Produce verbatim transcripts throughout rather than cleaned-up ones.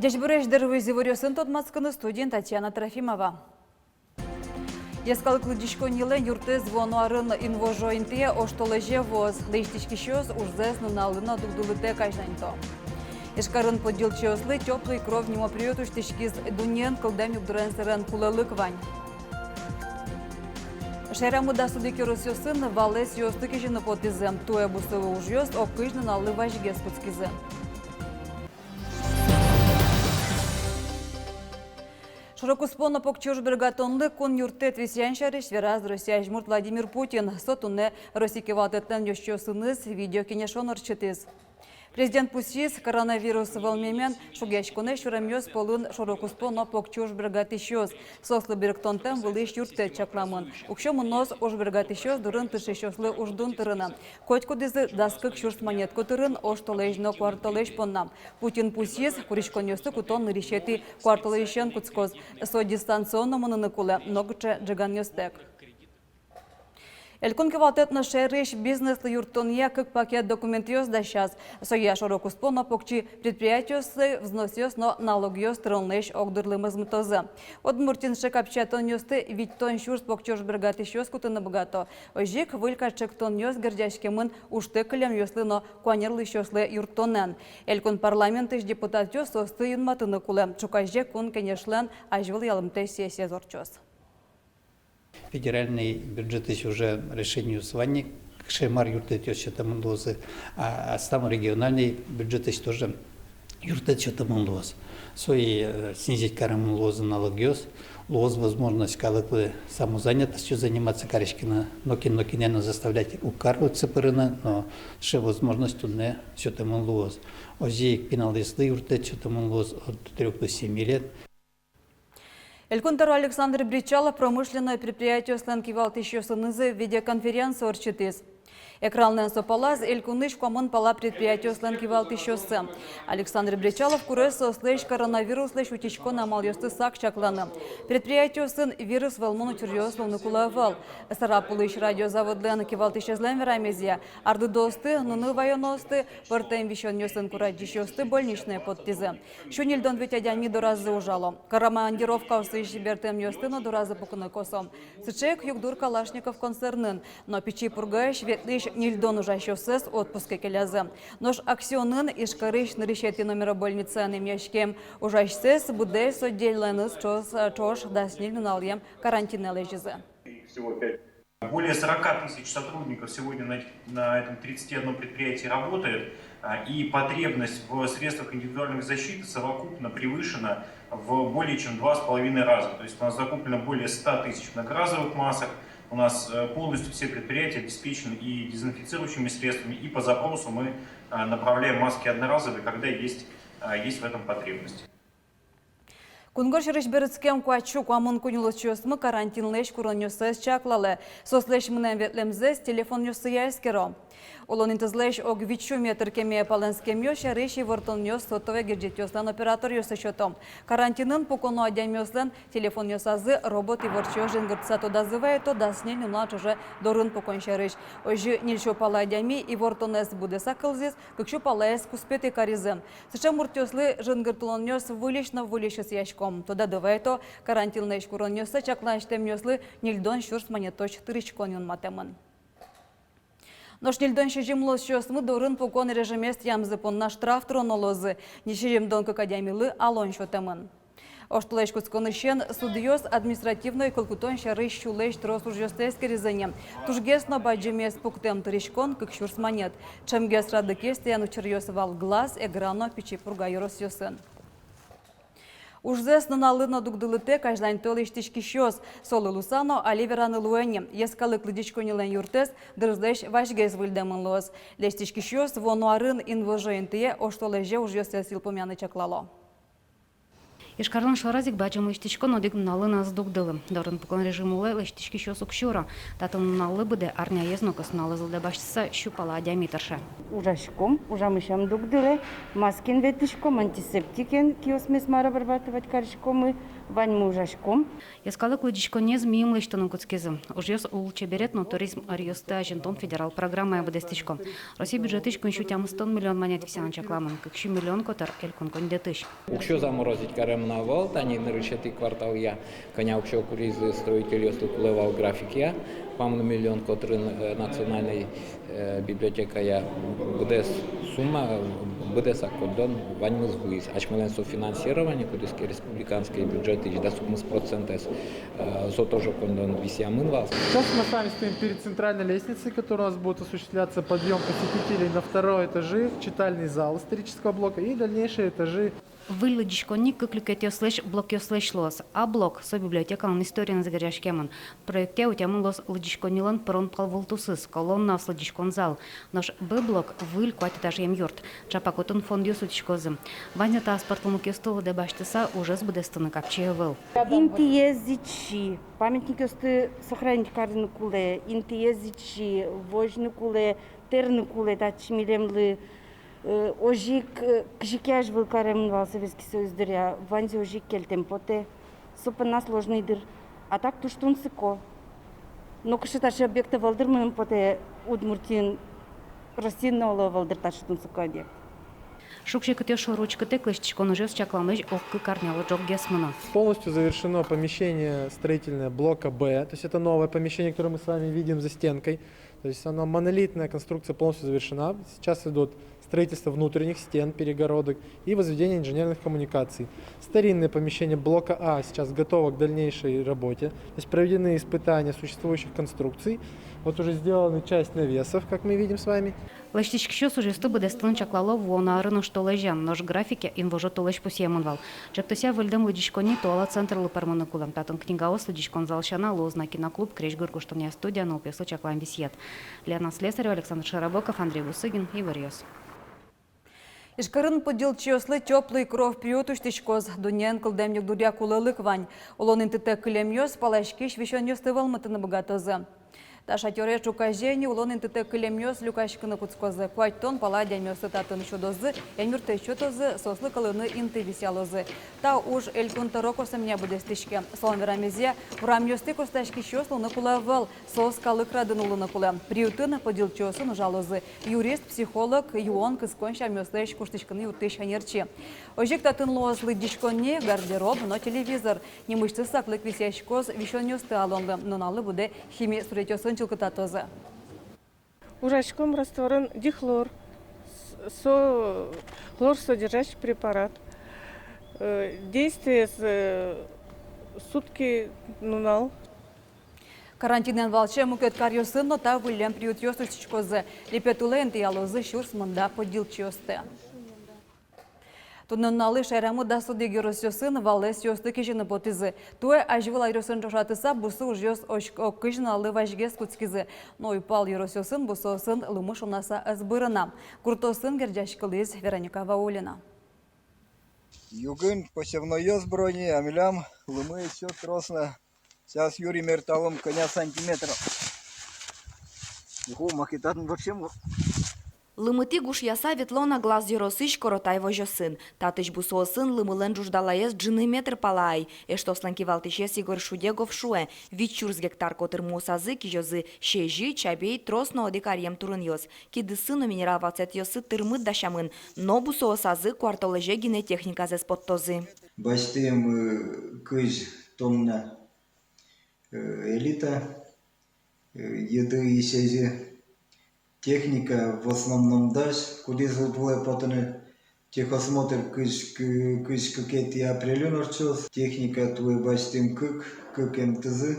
Ӟечбуресь! Дыр вуиз иворъёсын тодматскыны, студиын Татьяна Трофимова. Йӧскалык лыдӟиськоннилэн юртэз вуоно арын инвожо интые, оштолэзе вуоз. Лэсьтӥськисьёс ужзэс нуналлы но дугдылытэк азьланьто. Ижкарын подйылчиослы «Тёплый кров» нимо приют усьтӥськиз. Дуннеын кылдэм югдурен сэрен кулэлык вань. Шаерамы дас одӥг ёросъёсын валэс ёзты кизьыны потӥзы. Туэ бусыолы ужъёс ог кызь нуналлы вазьгес кутскизы. Шоро-куспо но покчи уж бергатонлы кун юрттэт висъян сярысь вераз Россия азьмурт Владимир Путин. Со туннэ Россия кивалтэтлэн ёзчиосыныз видеокенешон ортчытӥз. Президент пусйиз, коронавирус вӧлмемен шугъяськонэ сюремъёс пӧлын шоро-куспо но покчи уж бергатӥсьёс. Соослы берыктонтэм вылысь юрттэт чакламын. Уксё мыноз уж бергатӥсьёс дурын тыршисьёслы уждун тырыны. Котькудӥзлы дас кык сюрс манет котырын, оштолэзь но куартолэзь понна. Путин пусйиз, куриськонъёсты кутон нырысетӥ куартолэзьысен кутскоз. Со дистанционно мыныны кулэ, нокыӵе ӝеганъёстэк. Элькун кивалтэт нош сярысь бизнеслы юрттонъя кык пакет документъёс дасяз. Соя шоро-куспо но покчи предприятиослы взносъёс но налогъёс тыронлэсь огдырлы мозмытозы. Удмуртиын сыӵе капчиятонъёсты витьтон сюрс покчи уж бергатӥсьёс кутыны быгато. Озьы ик выль катчектонъёс герӟаськемын ужтэк кылемъёслы но куанер луисьёслы юрттонэн. Элькун парламентысь депутатъёс соосты юнматыны кулэ. Ӵуказе Кун Кенешлэн азьвыл ялымтэ сессиез ортчоз. Федеральный бюджетысь уже решениос вань ни, кыӵе мар юрттэтъёс сётэмын луозы, а аслам региональный бюджетысь тоже юрттэт сётэмын луоз. Сои, э, снизить каремын луозы налогъёс, луоз возможность калыклы самозанятостью заниматься кариськыны, нокин нокинэ но заставлять уг кар луыны, пырыны, но сыӵе возможность туннэ сётэмын луоз. Озьы ик пиналъёслы юрттэт сётэмын луоз от трёх до семи лет. Элькун тӧро Александр Бречалов промышленной предприятиослэн кивалтӥсьёсынызы видеоконференция ортчытӥз. Экранлэн со палаз элькунысь куамын пала предприятиослэн кивалтӥсьёссы. Александр Бречалов курез соослэсь коронавируслэсь утиськон амалъёсты сак чакланы. Предприятиосын вирус вӧлмон учыръёс луыны кулэ ӧвӧл. Сарапулысь радиозаводлэн кивалтӥсезлэн верамезъя, арлыдоосты, нуны ваёносты, пӧртэм висёнъёсын курадӟисьёсты больничное поттӥзы. Сю ньыльдон вить адями доразы ужало. Командировкаосысь бертэмъёсты но доразы пукыны косо. Сыӵе ик югдур Калашников концернын. Но Пичи Пургаысь ветлӥсь ньыльдон ужасьёссэс отпуске келязы. Нош Аксионын, Ижкарысь нырысетӥ номеро больницаын эмъяськем ужасьсэс быдэс отделлэныз ӵош, ӵош дас ньыль нуналъем карантинэ лэзизы. Более сорока тысяч сотрудников сегодня на, на этом тридцати одном предприятии работает, а, и потребность в средствах индивидуальной защиты совокупно превышена в более чем два с половиной раза. То есть у нас закуплено более ста тысяч многоразовых масок, у нас, э, полностью все предприятия обеспечены и дезинфицирующими средствами, и по запросу мы, а, направляем маски одноразовые, когда есть, а, есть в этом потребность. Кунгож сьӧрысь берытскем куать сю куамын куинь улосчиосмы карантинлэсь куронъёссэс чаклалэ. Соослэсь мынэм-ветлэмзэс телефонъёссыя эскеро. Улон интызлэсь ог вить сю метр кеме палэнскемъёс сярысь ивортонъёс сотовой герӟетъёслэн операторъёссы сёто. Карантинын пуконо адямиослэн телефонъёсазы робот-ивортчиос жингыртыса тодазы вайыто дас ньыль нунал ӵоже дорын пукон сярысь. Озьы ньыль сю пала адями ивортонэз быдэсак кылзӥз, кык сю палаез куспетӥ каризы. Сыӵе муртъёслы жингыртылонъёс выльысь но выльысь ысъясько. Тодады вайыто, карантинлэсь куронъёссэ чакласьтэмъёслы ньыльдон сюрс манетозь тыриськон юнматэмын. Нош ньыльдон сизьым улосчиосмы дорын пукон режимез тӥямзы понна штраф тыроно луозы. Ньыль сизьымдон кык адямилы алон сётэмын. Оштолэзь кутсконысен судъёс административной кыл кутон сярысь сюлэсь трос ужъёсты эскеризы ни. Тужгес но бадӟымез пуктэм тыриськон — кык сюрс манет. Ӵемгес радлыкез тӥян учыръёс вал Глаз, Эгра но Пичи Пурга ёросъёсын. Ужзэс нуналлы но дугдылытэк азьланьто лэсьтӥськисьёс. Солы луыса но али вераны луэ ни: йӧскалык лыдӟиськоннилэн юртэз дырызлэсь вазьгес выльдэмын луоз. Лэсьтӥськисьёс вуоно арын инвожо интые, оштолэзе ужъёссэс йылпумъяны чаклало. Ижкарлэн шораз ик бадӟым лэсьтӥськон одӥг нуналлы но ӧз дугдылы. Дорын пукон режим улэ лэсьтӥськисьёс уг сюро. Татын нуналлы быдэ арняез но кӧснуналэз лыдэ басьтыса сю пала адями тырше. Ужаськом, ужамысь ӧм дугдылэ, маскаен ветлӥськом, антисептикен киосмес мар обрабатывать кариськомы, ваньмы ужаськом. Йӧскалык лыдӟиськонниез миым лэсьтыны кутскизы. Ужъёс улчеберет но туризм ӧръёсты азинтон федерал программая быдэстӥсько. Россия бюджетысь куинь сю тямыстон миллион манет висъяны чакламын, кык сю миллион котыр элькун коньдэтысь. Уксё заморозить каремын ӧвӧл, тани нырысетӥ кварталъя кӧня уксё куризы строительёслы кулэ вал графикъя, куамын миллион котырын, э, национальной, э, библиотекая быдэс сумма, э, быдэсак коньдон ваньмыз вуиз. Асьмелэн софинансирование, кудӥз ке республиканской бюджетысь дас укмыс процентэз, э, со тоже коньдон висъямын вал. Сейчас мы с вами стоим перед центральной лестницей, которая у нас будет осуществляться подъём посетителей на второй этажи, в читальный зал исторического блока и дальнейшие этажи. Выль лыдӟиськонни кык люкетъёслэсь блокъёслэсь луоз. А блок со библиотекалэн историеныз герӟаськемын. Проектэ утемын луоз лыдӟиськоннилэн пырон пал вылтусыз, колоннаос, лыдӟиськон зал. Нош Б блок выль куать этажъем юрт. Ӵапак отын фондъёс утиськозы. Ваньзэ та аспӧртэмлыкъёсты лыдэ басьтыса, ужез быдэстыны капчи ӧвӧл. Интыез ичи, памятникъёсты сохранить карыны кулэ, интыез ичи, возьыны кулэ, тэрыны кулэ татчы милемлы. Э, озьы ик, э, кызьы ке азьвыл каремын вал Советский Союз дыръя, ваньзэ озьы ик кельтэм потэ. Со понна сложный дыр. А так туж тунсыко. Но кыӵе таӵе объект ӧвӧл дыр, мыным потэ, Удмуртиын, Россиын но оло ӧвӧл дыр таӵе тунсыко объект. Шуг-секытъёс шоры учкытэк, лэсьтӥськон ужъёс чакламысь ог-кык арнялы ӝоггес мыно. Полностью завершено помещение строительное блока Б. То есть это новое помещение, которое мы с вами видим за стенкой. То есть оно, монолитная конструкция полностью завершена. Сейчас идут строительство внутренних стен, перегородок и возведение инженерных коммуникаций. Старинное помещение блока А сейчас готово к дальнейшей работе. То есть проведены испытания существующих конструкций. Вот уже сделана часть навесов, как мы видим с вами. Лэсьтӥськисьёс ужъёсты быдэстыны чаклало вуоно арын оштолэзе, нош графике инвожо толэзь пусъемын вал. Ӵектосъя выльдэм лыдӟиськонни туала центрлы пӧрмыны кулэ. Татын книгаос, лыдӟиськон зал сяна луоз на киноклуб, крезьгур гожтонъя студия, нылпиослы чаклам висъет. Лена Слесарева, Александр Широбоков, Андрей Бусыгин, «Иворъёс». Ижкарын пыдӟылчиослы «Тёплый кров» приют усьтӥськоз. Дуннеын кылдэм югдуръя кулэлык вань. Улон интытэк кылемъёс паласькись висёнъёсты вӧлмытыны быгатозы. Та шатёре ӵуказе ини улон интытэк кылемъёс люкаськыны кутскозы. Куатьтон пала адямиосты татын сюдозы, эмъюрттэт сётозы, соослы кӧлыны инты висъялозы. Та уж элькун тӧро косэмъя быдэстӥське. Солэн верамезъя, урамъёстӥ костаськисьёс луыны кулэ ӧвӧл, соос калык радын улыны кулэ. Приютын пыдӟылчиосын ужалозы юрист, психолог, юон, кыскон сямъёслэсь куштӥськыны юрттӥсь ӧнерчи. Озьы ик татын луоз лыдӟиськонни, гардероб но телевизор. Нимысьтыз саклык висъяськоз висёнъёсты алонлы, нуналлы быдэ хими суретъёсын чылкытатозы. Ужаськом растворын дихлор, с-, со хлор содержащий препарат. Э, действие с-, э, сутки, нунал. Карантинэн валче мукет каръёсын но та выллем приютъёс усьтӥськозы. Липет улэ интыялозы сюрс мында пыдӟылчиосты. Туннэ нуналлы шаерамы дас одӥг ёросъёсын валэсъёсты кизьыны потӥзы. Туэ азьвыл аръёсын ӵошатыса бусы ужъёс ог-, ог кызь нуналлы вазьгес кутскизы. Но уйпал ёросъёсын бусыосын лымы шунаса ӧз быры на. Гуртоосын герӟаськылӥз Вероника Ваулина. Югын посевнойёс быро ини, а милям лымы ещё трос на. Сейчас юри мерталом кӧня сантиметров. Ого, маке татын вообще мо-. Лымытӥ гушъяса ветло на Глаз ёросысь Коротай возёсын. Татысь бусыосын лымылэн ӝуждалаез ӝыны метр пала ай. Эштослэн кивалтӥсез Игорь Шудегов шуэ, вить сюрс гектар котыр мусазы кизёзы сезьы, чабей, трос но одӥг аръем турынъёс. Кидыссы но минерал валцетъёссы тырмыт дасямын, но бусыосазы куартолэзе гинэ техниказэс поттозы. Басьтӥм, э, кызь тонна, э, элита, э, йыды и сезьы. Техника в основном дась, кудӥз уд вуэ потыны. Техосмотр кызь кы-, кызь кыкетӥ апрельын ортчоз. Техника туэ басьтӥм кык, кык МТЗ.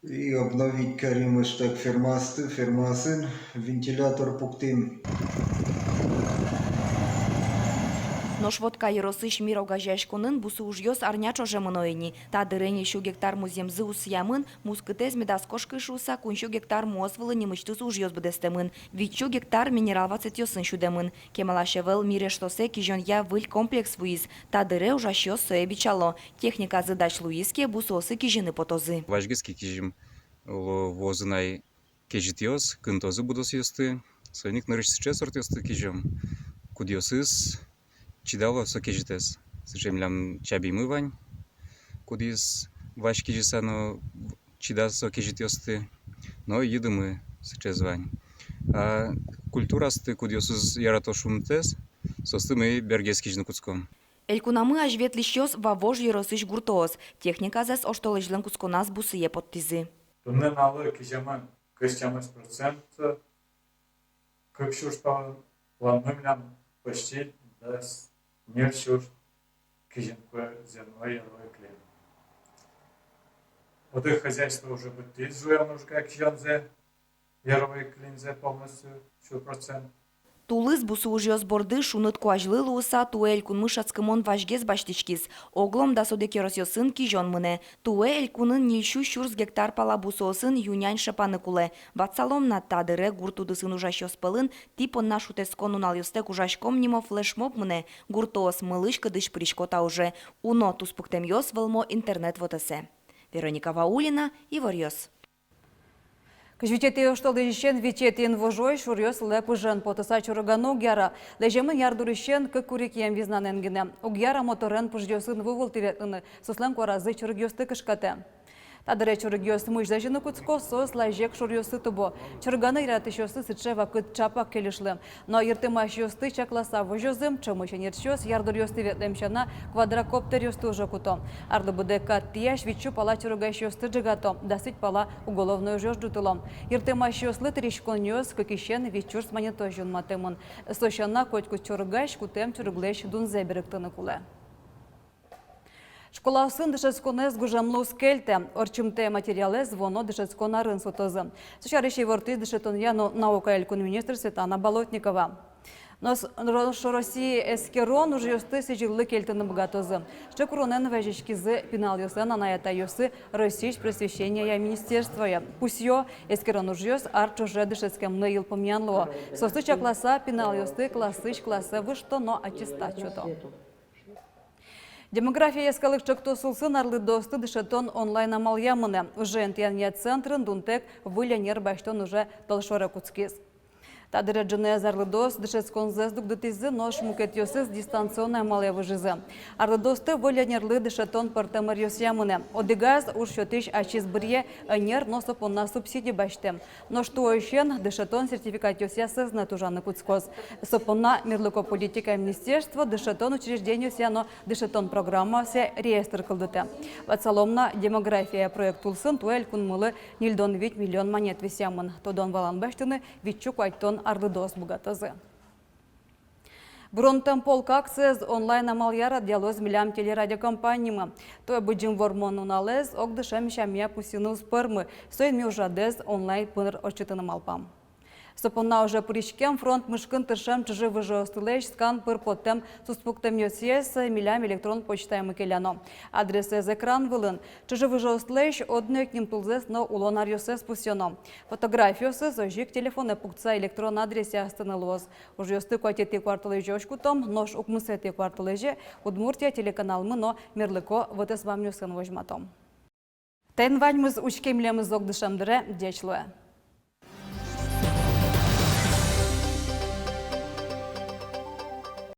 И обновить карим ӧжытак фермаосты, фермаосын вентилятор пуктӥм. Нош Вотка ёросысь «Мир» огазеяськонын бусы ужъёс арня ӵоже мыно ини. Та дыре ньыльсю гектар музъемзы усыямын, мускытэз медаз кошкы шуыса, куиньсю гектар муос вылын нимысьтыз ужъёс быдэстэмын, витьсю гектар минерал ватсэтъёсын сюдэмын. Кемалась ӧвӧл «Мир» эштосэ кизёнъя выль комплекс вуиз. Та дыре ужасьёс сое бичало. Техниказы дась луиз ке, бусыосы кизьыны потозы. Вазьгес ке кизьым луозы на ай кезьытъёс, кынтозы будосъёсты. Соин ик нырысь сыӵе сортъёсты кизьом, кудъёсыз чидало со кезьытэз. Сыӵе милям чабеймы вань, кудӥз вазь кизьыса но чида со кезьытъёсты, но йыдымы сыӵеез вань. А культураосты, кудъёсыз ярато шунытэз, соосты ми бергес кизьыны кутском. Элькунамы азьветлӥсьёс Вавож ёросысь гуртоос. Техниказэс оштолэзьлэн кутсконаз бусые поттӥзы. Туннэ нуналлы киземын кызь тямыс процент, кык сюрс палан, планмы милям почти дас ньыль сюрс киземын зерно, яровой клин. Одӥг хозяйство уже быдтӥз жуэм ужга кизёнзэ, яровой клинзэ полностью, сю процент. Тулыс бусы ужъёс борды шуныт куазьлы луыса туэ элькунмы шӧдскымон вазьгес басьтӥськиз. Оглом дас одӥг ёросъёсын кизён мынэ. Туэ элькунын ньыльсю сюрс гектар пала бусыосын ю-нянь шепаны кулэ. Ватсалом на, та дыре гурт удысын ужасьёс пӧлын «Тӥ понна шутэтскон нуналъёстэк ужаськом» нимо флешмоб мынэ. Гуртоос мылысь-кыдысь пырисько та уже. Уно туспуктэмъёс вӧлмо интернет вотэсэ. Вероника Ваулина, «Иворъёс». Кызь витетӥ оштолэзьысен витетӥ инвожое сюръёс лэп ыжен потыса чорыганы уг яра. Лэземын ярдурысен кык курекъем визнанэн гинэ. Уг яра моторен пыжъёсын ву вылтӥ ветлыны, соослэн куаразы чорыгъёсты кышкатэ. Та дыре чорыгъёс мысь лэзьыны кутско, соос лазег шуръёсы тубо. Чорыганы яратӥсьёслы сыӵе вакыт чапак кельышлы. Но йыртэмасьёсты чакласа возёзы, ӵемысь ӧнерчиос ярдуръёсты ветлэм сяна квадрокоптеръёсты уже куто. Арлы быдэ кат тӥясь витьсю пала чорыгасьёсты ӝегато, дас вить пала уголовной ужъёс ӝутыло. Йыртэмасьёслы тыриськонъёс кыкысен вить сюрс манетозь юнматэмын. Со сяна котькуд чорыгась кутэм чорыглэсь дунзэ берыктыны кулэ. Школаосын дышетсконэз гужемлы уз кельтэ. Ортчымтэ материалэз вуоно дышетскон арын сутозы. Со сярысь ивортӥз дышетонъя но наукая элькун министр Светлана Болотникова. Нош Россиысь эскерон ужъёсты сӥзьыллы кельтыны быгатозы. Сыӵе куронэн вазиськизы пиналъёслэн анай-атайёссы Россиысь просвещенияя министерствое. Пусъё, эскерон ужъёс ар ӵоже дышетскемлы йылпумъян луо. Соосты чакласа, пиналъёсты классысь классэ выжто но аттестат сёто. «Демография» йӧскалык ӵектос улсын арлыдоосты дышетон онлайн амалъя мынэ. Уже интыянъя центрын дунтэк выль ӧнер басьтон уже толшоре кутскиз. Та дыре ӝыныез арлыдоос дышетсконзэс дугдытӥзы, нош мукетъёсыз дистанционной амалъя выжизы. Арлыдоосты выль ӧнерлы дышетон пӧртэм ӧръёсъя мынэ. Одӥгаз уж сётӥсь ачиз быръе ӧнер но со понна субсидия басьтэм. Нош туосен дышетон сертификатъёсъя сӧзнэт ужаны кутскоз. Со понна мерлыко политикая министерство дышетон учреждениосъя но дышетон программаосъя реестр кылдытэ. Ватсалом на, «Демография» проект улсын туэ элькунмылы ньыльдон вить миллион манет висъямын. Тодон-валан басьтыны витьсю куатьтон арлыдоос быгатозы. «Быронтэм полк» акциез онлайн амалъя радъялоз милям телерадиокомпанимы. Туэ Быдӟым Вормон нуналэз ог дышем сямъя пусйыны уз пӧрмы, соин ми ужрадэз онлайн пыр ортчытыны малпам. Со понна уже пыриськем фронт мышкын тыршем чыжы-выжыостылэсь скан пыр поттэм туспуктэмъёссэс милям электрон почтаямы келяно. Адресэз экран вылын. Чыжы-выжыостылэсь одно ик нимтулзэс но улон аръёссэс пусйоно. Фотографиосыз озьы ик телефонэ пуктыса электрон адресэ астыны луоз. Ужъёсты куатетӥ куартолэзе уськытом, нош укмысэтӥ куартолэзе «Удмуртия» телеканалмы но мерлыко вотэсбамъёсын возьматом. Таин ваньмыз. Учке милемыз ог дышем дыре. Ӟеч луэ.